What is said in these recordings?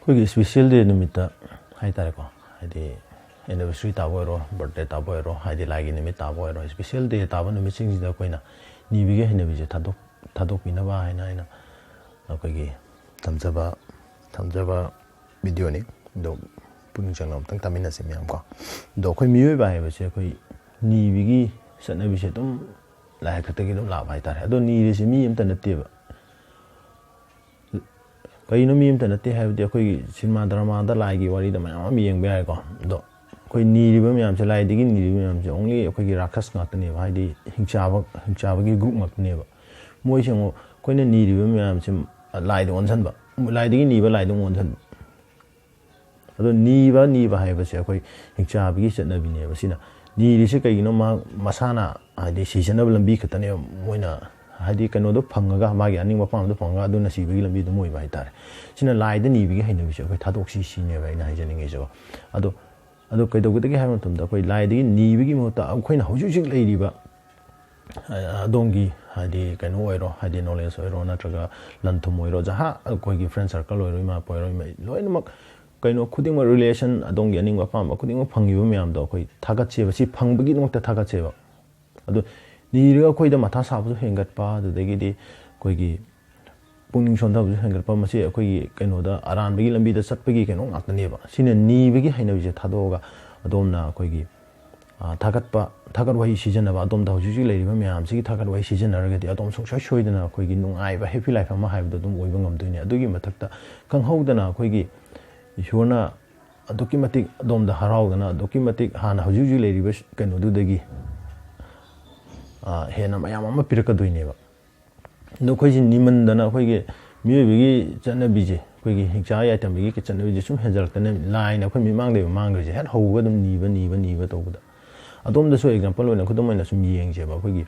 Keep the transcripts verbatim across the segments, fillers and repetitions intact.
ꯑꯩꯈꯣꯏꯒꯤ special day ꯅꯨꯃꯤꯠꯇ ꯍꯥꯏꯇꯥꯔꯦꯀꯣ, ꯍꯥꯏꯗꯤ anniversary ꯇꯥꯕ ꯑꯣꯏꯔꯣ, birthday ꯇꯥꯕ ꯑꯣꯏꯔꯣ, ꯍꯥꯏꯗꯤ ꯂꯥꯏꯒꯤ ꯅꯨꯃꯤꯠ ꯇꯥꯕ ꯑꯣꯏꯔꯣ, special day ꯇꯥꯕ ꯅꯨꯃꯤꯠꯁꯤꯡꯁꯤꯗ ꯑꯩꯈꯣꯏꯅ ꯅꯤꯕꯒꯤ ꯍꯩꯅꯕꯤꯁꯦ ꯊꯥꯗꯣꯛ ꯊꯥꯗꯣꯛꯄꯤꯅꯕ ꯍꯥꯏꯅ ꯑꯩꯅ ꯑꯩꯈꯣꯏꯒꯤ ꯊꯝꯖꯕ ꯊꯝꯖꯕ video ꯅꯤ꯫ ꯑꯗꯣ ꯄꯨꯛꯅꯤꯡ ꯆꯪꯅ ꯑꯃꯨꯛꯇꯪ ꯇꯥꯃꯤꯟꯅꯁꯤ ꯃꯌꯥꯝ ꯀꯣ꯫ ꯑꯗꯣ ꯑꯩꯈꯣꯏ ꯃꯤꯑꯣꯏꯕ ꯍꯥꯏꯕꯁꯦ ꯑꯩꯈꯣꯏ ꯅꯤꯕꯒꯤ ꯆꯠꯅꯕꯤꯁꯦ ꯑꯗꯨꯝ ꯂꯥꯏ ꯈꯛꯇꯒꯤ ꯑꯗꯨꯝ ꯂꯥꯛꯄ ꯍꯥꯏꯇꯥꯔꯦ꯫ ꯑꯗꯣ ꯅꯤꯔꯤꯁꯦ ꯃꯤ ꯑꯝꯇ ꯅꯠꯇꯦꯕ꯫ ꯀꯩꯅꯣ ꯃꯤ ꯑꯝꯇ ꯅꯠꯇꯦ ꯍꯥꯏꯕꯗꯤ, ꯑꯩꯈꯣꯏꯒꯤ ꯁꯤꯅꯦꯃꯥ ꯗ꯭ꯔꯃꯥꯗ ꯂꯥꯏꯒꯤ ꯋꯥꯔꯤꯗ ꯃꯌꯥꯝ ꯑꯃ ꯌꯦꯡꯕ ꯌꯥꯔꯦꯀꯣ꯫ ꯑꯗꯣ ꯑꯩꯈꯣꯏ ꯅꯤꯔꯤꯕ ꯃꯌꯥꯝꯁꯦ, ꯂꯥꯏꯗꯒꯤ ꯅꯤꯔꯤꯕ ꯃꯌꯥꯝꯁꯦ only ꯑꯩꯈꯣꯏꯒꯤ ꯔꯥꯈꯁ ꯉꯥꯛꯇꯅꯦꯕ, ꯍꯥꯏꯗꯤ ꯍꯤꯡꯆꯥꯕ, ꯍꯤꯡꯆꯥꯕꯒꯤ group ꯉꯥꯛꯇꯅꯦꯕ꯫ ꯃꯣꯏꯁꯦ ꯑꯃꯨꯛ ꯑꯩꯈꯣꯏꯅ ꯅꯤꯔꯤꯕ ꯃꯌꯥꯝꯁꯦ ꯂꯥꯏꯗ ꯑꯣꯟꯁꯤꯟꯕ, ꯂꯥꯏꯗꯒꯤ ꯅꯤꯕ ꯂꯥꯏꯗ ꯑꯃꯨꯛ ꯑꯣꯟꯁꯤꯟꯕ꯫ ꯑꯗꯣ ꯅꯤꯕ, ꯅꯤꯕ ꯍꯥꯏꯕꯁꯦ ꯑꯩꯈꯣꯏ ꯍꯤꯡꯆꯥꯕꯒꯤ ꯆꯠꯅꯕꯤꯅꯦꯕ꯫ ꯁꯤꯅ ꯅꯤꯔꯤꯁꯦ ꯀꯩꯒꯤꯅꯣ? ꯃꯍꯥꯛ ꯃꯁꯥꯅ ꯍꯥꯏꯗꯤ ꯁꯤꯖꯅꯕ ꯂꯝꯕꯤ ꯈꯛꯇꯅꯦꯕ ꯃꯣꯏꯅ, ꯍꯥꯏꯗꯤ ꯀꯩꯅꯣꯗꯣ ꯐꯪꯉꯒ, ꯃꯥꯒꯤ ꯑꯅꯤꯡꯕ ꯑꯄꯥꯝꯕꯗꯣ ꯐꯪꯉꯒ ꯑꯗꯨꯅ ꯁꯤꯕꯒꯤ ꯂꯝꯕꯤ ꯑꯗꯨꯝ ꯑꯣꯏꯕ ꯍꯥꯏꯇꯥꯔꯦ꯫ ꯁꯤꯅ ꯂꯥꯏꯗ ꯅꯤꯕꯒꯤ ꯍꯩꯅꯕꯤꯁꯦ ꯑꯩꯈꯣꯏ ꯊꯥꯗꯣꯛꯁꯤ ꯁꯤꯅꯦꯕ ꯑꯩꯅ ꯍꯥꯏꯖꯅꯤꯡꯉꯤꯁꯦꯀꯣ꯫ ꯑꯗꯣ, ꯑꯗꯣ ꯀꯩꯗꯧꯒꯗꯒꯦ ꯍꯥꯏꯕ ꯃꯇꯝꯗ, ꯑꯩꯈꯣꯏ ꯂꯥꯏꯗꯒꯤ ꯅꯤꯕꯒꯤ ꯃꯍꯨꯠꯇ ꯑꯩꯈꯣꯏꯅ ꯍꯧꯖꯤꯛ ꯍꯧꯖꯤꯛ ꯂꯩꯔꯤꯕ ꯑꯗꯣꯝꯒꯤ ꯍꯥꯏꯗꯤ ꯀꯩꯅꯣ ꯑꯣꯏꯔꯣ, ꯍꯥꯏꯗꯤ knowledge ꯑꯣꯏꯔꯣ, ꯅꯠꯇ꯭ꯔꯒ ꯂꯟ ꯊꯨꯝ ꯑꯣꯏꯔꯣ, ꯖꯍꯥ ꯑꯩꯈꯣꯏꯒꯤ friend circle ꯑꯣꯏꯔꯣ, ꯏꯃꯥ ꯏꯄꯥ ꯑꯣꯏꯔꯣ, ꯏꯃꯥ, ꯂꯣꯏꯅꯃꯛ ꯀꯩꯅꯣ ꯈꯨꯗꯤꯡꯃꯛ, relation, ꯑꯗꯣꯝꯒꯤ ꯑꯅꯤꯡꯕ ꯑꯄꯥꯝꯕ ꯈꯨꯗꯤꯡꯃꯛ ꯐꯪꯉꯤꯕ ꯃꯌꯥꯝꯗꯣ ꯑꯩꯈꯣꯏ ꯊꯥꯒꯠꯁꯦꯕ꯫ ꯁꯤ ꯐꯪꯕꯒꯤꯗꯃꯛꯇ ꯊꯥꯒꯠꯁꯦꯕ꯫ ꯑꯗꯨ ꯅꯤꯔꯒ ꯑꯩꯈꯣꯏꯗ ꯃꯊꯥ ꯁꯥꯕꯁꯨ ꯍꯦꯟꯒꯠꯄ, ꯑꯗꯨꯗꯒꯤꯗꯤ ꯑꯩꯈꯣꯏꯒꯤ ꯄꯨꯛꯅꯤꯡ ꯁꯣꯟꯊꯕꯁꯨ ꯍꯦꯟꯒꯠꯄ, ꯃꯁꯤ ꯑꯩꯈꯣꯏꯒꯤ ꯀꯩꯅꯣꯗ, ꯑꯔꯥꯟꯕꯒꯤ ꯂꯝꯕꯤꯗ ꯆꯠꯄꯒꯤ ꯀꯩꯅꯣ ꯉꯥꯛꯇꯅꯦꯕ꯫ ꯁꯤꯅ ꯅꯤꯕꯒꯤ ꯍꯩꯅꯕꯤꯁꯦ ꯊꯥꯗꯣꯛꯑꯒ ꯑꯗꯣꯝꯅ ꯑꯩꯈꯣꯏꯒꯤ, ꯑ, ꯊꯥꯒꯠꯄ, ꯊꯥꯒꯠ ꯋꯥꯍꯩ ꯁꯤꯖꯤꯟꯅꯕ, ꯑꯗꯣꯝꯗ ꯍꯧꯖꯤꯛ ꯍꯧꯖꯤꯛ ꯂꯩꯔꯤꯕ ꯃꯌꯥꯝꯁꯤꯒꯤ ꯊꯥꯒꯠ ꯋꯥꯍꯩ ꯁꯤꯖꯤꯟꯅꯔꯒꯗꯤ ꯑꯗꯣꯝ ꯁꯨꯡꯁꯣꯏ ꯁꯣꯏꯗꯅ ꯑꯩꯈꯣꯏꯒꯤ ꯅꯨꯡꯉꯥꯏꯕ happy life ꯑꯃ ꯍꯥꯏꯕꯗꯣ ꯑꯗꯨꯝ ꯑꯣꯏꯕ ꯉꯝꯗꯣꯏꯅꯦ꯫ ꯑꯗꯨꯒꯤ ꯃꯊꯛꯇ ꯈꯪꯍꯧꯗꯅ ꯑꯩꯈꯣꯏꯒꯤ ꯏꯁꯣꯔꯅ ꯑꯗꯨꯛꯀꯤ ꯃꯇꯤꯛ ꯑꯗꯣꯝꯗ ꯍꯔꯥꯎꯗꯅ, ꯑꯗꯨꯛꯀꯤ ꯃꯇꯤꯛ ꯍꯥꯟꯅ ꯍꯧꯖꯤꯛ ꯍꯧꯖꯤꯛ ꯂꯩꯔꯤꯕ ꯀꯩꯅꯣꯗꯨꯗꯒꯤ, ꯑ, ꯍꯦꯟꯅ ꯃꯌꯥꯝ ꯑꯃ ꯄꯤꯔꯛꯀꯗꯣꯏꯅꯦꯕ꯫ ꯑꯗꯣ ꯑꯩꯈꯣꯏꯁꯤ ꯅꯤꯃꯟꯗꯅ, ꯑꯩꯈꯣꯏꯒꯤ ꯃꯤꯑꯣꯏꯕꯒꯤ ꯆꯠꯅꯕꯤꯁꯦ, ꯑꯩꯈꯣꯏꯒꯤ ꯍꯤꯡꯆꯥ ꯌꯥꯏꯇꯝꯕꯒꯤ ꯆꯠꯅꯕꯤꯁꯦ ꯁꯨꯝ ꯍꯦꯟꯖꯜꯂꯛꯇꯅ, ꯂꯥꯏꯅ ꯑꯩꯈꯣꯏ ꯃꯤꯃꯥꯡꯗ ꯍꯦꯛ ꯃꯥꯡꯈ꯭ꯔꯤꯁꯦ, ꯍꯦꯛ ꯍꯧꯕꯒ ꯑꯗꯨꯝ ꯅꯤꯕ, ꯅꯤꯕ, ꯅꯤꯕ ꯇꯧꯕꯗ꯫ ꯑꯗꯣꯝꯗꯁꯨ example ꯑꯣꯏꯅ, ꯈꯨꯗꯝ ꯑꯣꯏꯅ ꯁꯨꯝ ꯌꯦꯡꯁꯦꯕ꯫ ꯑꯩꯈꯣꯏꯒꯤ,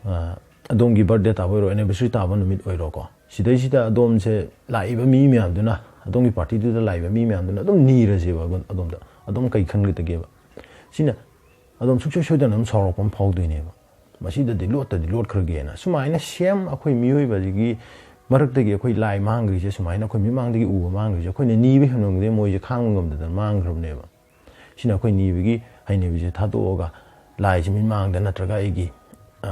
ꯑ, ꯑꯗꯣꯝꯒꯤ birthday ꯇꯥꯕ ꯑꯣꯏꯔꯣ, anniversary ꯇꯥꯕ ꯅꯨꯃꯤꯠ ꯑꯣꯏꯔꯣꯀꯣ, ꯁꯤꯗꯩꯁꯤꯗ ꯑꯗꯣꯝꯁꯦ ꯂꯥꯛꯏꯕ ꯃꯤ ꯃꯌꯥꯝꯗꯨꯅ, ꯑꯗꯣꯝꯒꯤ party ꯗꯨꯗ ꯂꯥꯛꯏꯕ ꯃꯤ ꯃꯌꯥꯝꯗꯨꯅ ꯑꯗꯨꯝ ꯅꯤꯔꯁꯦꯕ ꯑꯗꯣꯝꯗ꯫ ꯑꯗꯣꯝ ꯀꯩ ꯈꯟꯒꯗꯒꯦꯕ? ꯁꯤꯅ ꯑꯗꯨꯝ ꯁꯨꯡꯁꯣꯏ ꯁꯣꯏꯗꯅ ꯑꯗꯨꯝ ꯁꯥꯎꯔꯛꯄ ꯑꯃ ꯐꯥꯎꯗꯣꯏꯅꯦꯕ꯫ ꯃꯁꯤꯗꯗꯤ ꯂꯣꯠꯇꯗꯤ ꯂꯣꯠꯈ꯭ꯔꯒꯦꯅ꯫ ꯁꯨꯃꯥꯏꯅ same ꯑꯩꯈꯣꯏ ꯃꯤꯑꯣꯏꯕꯁꯤꯒꯤ ꯃꯔꯛꯇꯒꯤ ꯑꯩꯈꯣꯏ ꯂꯥꯏ ꯃꯥꯡꯈ꯭ꯔꯤꯁꯦ, ꯁꯨꯃꯥꯏꯅ ꯑꯩꯈꯣꯏ ꯃꯤꯠꯃꯥꯡꯗꯒꯤ ꯎꯕ ꯃꯥꯡꯈ꯭ꯔꯤꯁꯦ, ꯑꯩꯈꯣꯏꯅ ꯅꯤꯕ ꯍꯦꯟꯃꯟꯕꯗꯒꯤ ꯃꯣꯏꯁꯦ ꯈꯥꯡꯕ ꯉꯝꯗꯗꯅ ꯃꯥꯡꯈ꯭ꯔꯕꯅꯦꯕ꯫ ꯁꯤꯅ ꯑꯩꯈꯣꯏ ꯅꯤꯕꯒꯤ ꯍꯩꯅꯕꯤꯁꯦ ꯊꯥꯗꯣꯛꯑꯒ ꯂꯥꯏꯁꯦ ꯃꯤꯠꯃꯥꯡꯗ ꯅꯠꯇ꯭ꯔꯒ ꯑꯩꯒꯤ, ꯑ,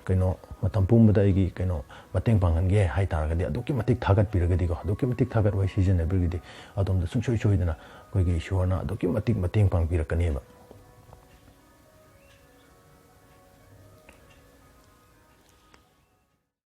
ꯀꯩꯅꯣ, ꯃꯇꯝ ꯄꯨꯝꯕꯗ ꯑꯩꯒꯤ ꯀꯩꯅꯣ ꯃꯇꯦꯡ ꯄꯥꯡꯍꯟꯒꯦ ꯍꯥꯏ ꯇꯥꯔꯒꯗꯤ, ꯑꯗꯨꯛꯀꯤ ꯃꯇꯤꯛ ꯊꯥꯒꯠꯄꯤꯔꯒꯗꯤꯀꯣ, ꯑꯗꯨꯛꯀꯤ ꯃꯇꯤꯛ ꯊꯥꯒꯠ ꯋꯥꯍꯩ ꯁꯤꯖꯤꯟꯅꯕꯤꯔꯒꯗꯤ ꯑꯗꯣꯝꯗ ꯁꯨꯡꯁꯣꯏ ꯁꯣꯏꯗꯅ ꯑꯩꯈꯣꯏꯒꯤ ꯏꯁꯣꯔꯅ ꯑꯗꯨꯛꯀꯤ ꯃꯇꯤꯛ ꯃꯇꯦꯡ ꯄꯥꯡꯕꯤꯔꯛꯀꯅꯦꯕ꯫